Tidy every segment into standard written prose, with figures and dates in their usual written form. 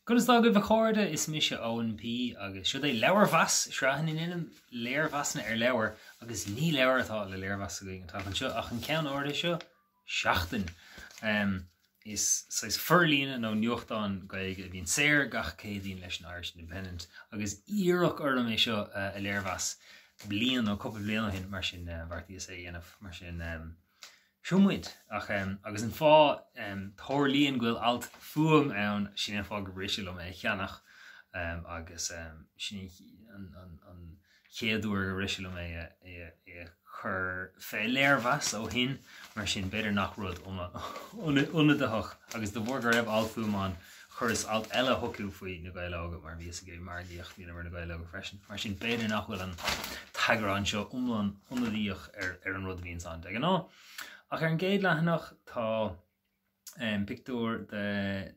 Conas tá agaibh a chairde, is mise Eoin P agus seo é Leabharmheas, sraith ina ndéanaim léirmheasanna ar leabhair agus ní leabhar atá le léirmheas againn an tseachtain seo ach an ceann áirithe seo, Seachtain. Is saghas forlíonadh nó nuachtán Gaeilge a bhíonn saor gach Céadaoin leis an Irish Independent agus iarradh orm é seo a léirmheas bliain nó cúpla bliain ó shin mar sin bheartaíos é a dhéanamh mar sin Seo muid. Ach, agus an fáth, tarlaíonn go bhfuil alt fúm ann, sin é an fáth gur briseadh liom é a cheannach agus sin an chéad uair gur briseadh liom é a chur fé léirmheas ó shin, mar sin b'fhéidir nach rud ionadaitheach agus de bharr go raibh alt fúm ann, chuireas alt eile chucu faoi Na Gaeil Óga mar bhíos ag iarraidh margaíocht a dhéanamh ar Na Gaeil Óga freisin. Mar sin b'fhéidir nach bhfuil an t-eagrán seo iomlán ionadaíoch ar ar an rud a bhíonns ann de ghnáth. Ach ar an gcéad leathanach tá pictiúr de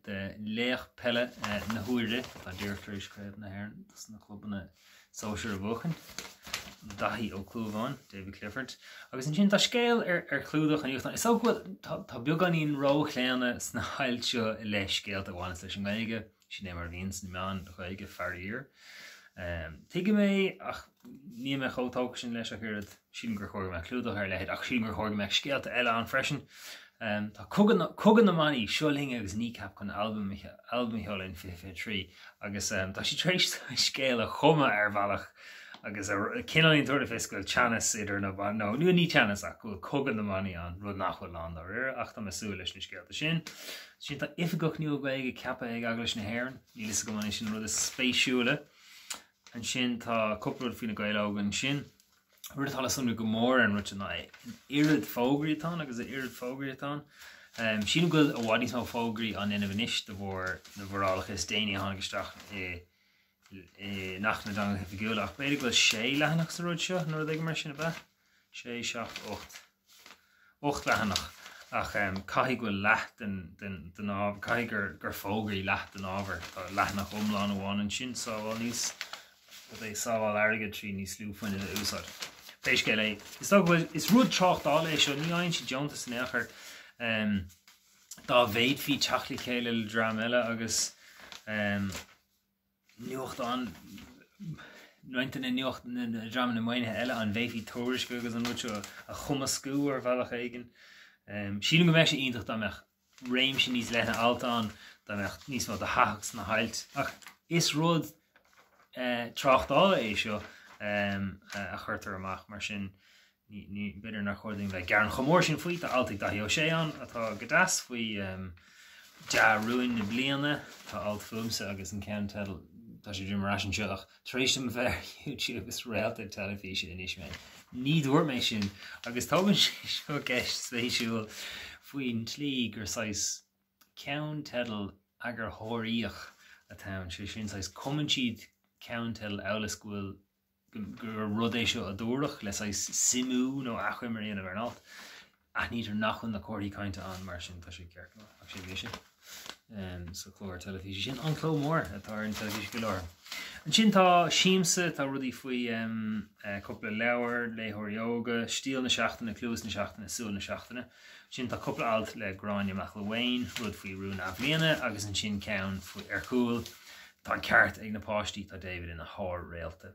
de laoch peile na huaire atá díreach tar éis Craobh na hÉireann dos na clubanna sóisir a bhuachan, Daithí Ó Clúmháin, David Clifford. Agus ansin tá scéal ar ar chlúdach an nuachtáin. Is dócha go bhfuil tá tá beagáinín róchlaonadh sna hailt seo i leith scéalta a bhaineas leis an nGaeilge. Sin é mar a bhíonn sna meáin Ghaeilge, faraor. Tuigim é ach níl mé chomh tógtha sin leis ach oiread. Sílim gur chóir go mbeadh clúdach ar a leithéid ach sílim gur chóir go mbeadh scéalta eile ann freisin. Tá cogadh na, cogadh na mbannaí, seo linn agus Kneecap chun albam albam a sheoladh in 2023 agus tá siad tar éis scéal a chumadh ar bhealach agus cineáilín tabhairt le fios go bhfuil teannas idir na bannaí, nó nó ní teannas ach go bhfuil cogadh na mbannaí ann, rud nach bhfuil ann dáiríre ach tá mé ag súil leis na scéalta sin. Ansin tá oifigeach nua Gaeilge ceaptha ag Eaglais na hÉireann, níl fhios agam an é sin an rud is spéisiúla. Ansin tá cúpla rud faoi Na Gaeil Óga ansin. Rud atá le sonrú go mór ar an rud seo ná an oiread fógraí atá ann agus an oiread fógraí atá ann. Sílim go bhfuil i bhfad níos mó fógraí á ndéanamh anois de bharr na bhforálacha is déanaí a tháinig isteach i in Acht na dTeangacha Oifigiúla ach b'fhéidir go bhfuil sé leathanach sa rud seo nó rud éigin mar sin ab ea? 6, 7, 8. 8 leathanach ach caithfidh go bhfuil leath den, den, den ábhar, caithfidh gur, gur fógraí leath den ábhar. Tá leathanach iomlán amháin ansin, sábháil níos, rud é sábháil airgid trí níos lú fuinnimh a úsáid. Pé scéal é, is dócha go bhfuil, is rud tráchtála é seo, ní fhaigheann siad deontas in aon chor. Dá bhféadfaí teacht le chéile le dream eile agus nuachtán, roinnt de na nuacht, na dreamanna maoinithe eile, an bhféadfaí Tuairisc agus an rud seo a chumascú ar bhealach éigin. Sílim go mbeadh sé iontach dá mbeadh réimse níos leithne alt ann, dá mbeadh níos mó de thathach sna hailt. Ach is rud tráchtála é seo a chuirtear amach, mar sin Ní, b'fhéidir nár chóir dúinn bheith ag gearán chomh mór sin faoi. Tá alt ag Daithí Ó Sé ann atá go deas faoi dea-rúin na bliana. Tá alt fúmsa agus an ceannteideal, tá sé droim ar ais anseo ach tar éis dom a bheith ar YouTube is réalta teilifíse anois mé. Ní dúirt mé sin agus tógann sé seo ceist spéisiúil faoin tslí gur saghas ceannteideal eagarthóiríoch atá ann, sé sin saghas cumann siad ceannteideal amhail is go bhfuil gur rud é seo a dúradh le saghas suimiú nó achoimre a dhéanamh ar an alt. Aithnítear nach bhfuil na comharthaí cainte ann mar sin tá sé ceart go leor. Ach sin mise sa chlár teilifíse sin, An Cló Mór atá ar an teilifís go leor. Ansin tá Siamsa, tá rudaí faoi cúpla leabhar, léitheoirí óga, Stíl na Seachtaine, Cluas na Seachtaine, Súil na Seachtaine. Ansin tá cúpla alt le Gráinne McElwain, rud faoi rún athbhliana agus ansin ceann faoi ar chúl. Tá an ceart ag na páistí, tá David ina shár-réalta.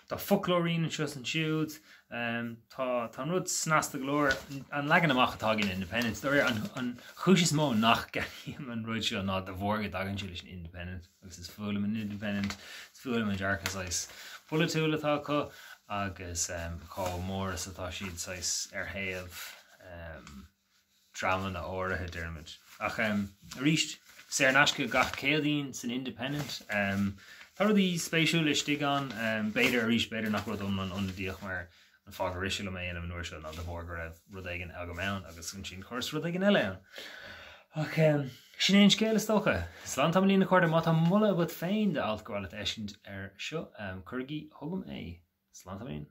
Tá foclóirín anseo is ansiúd. Tá tá an rud snasta go leor. An leagan amach atá ag an Independent, dáiríre, an an chúis is mó nach gceannaím an rud seo ná de bharr go dtagann sé leis an Independent agus is fuath liom an Independent, is fuath liom an dearcadh saghas polaitiúil atá acu agus chomh mór is atá siad saghas ar thaobh dreamanna áirithe, deirimid. Ach arís, saor in aisce gach Céadaoin san Independent. Tá rudaí spéisiúla istigh ann. B'fhéidir, arís, b'fhéidir nach rud iomlán ionadaíoch mar an fáth gur rith sé liom é a dhéanamh an uair seo ná de bharr go raibh rud éigin agam ann agus ansin chuireas rud éigin eile ann. Ach sin é an scéal is dócha. Slán tamaillín a chairde, má tá moladh agat féin d'alt gur mhaith leat a fheiscint ar seo, cuirigí chugam é. Slán tamaillín.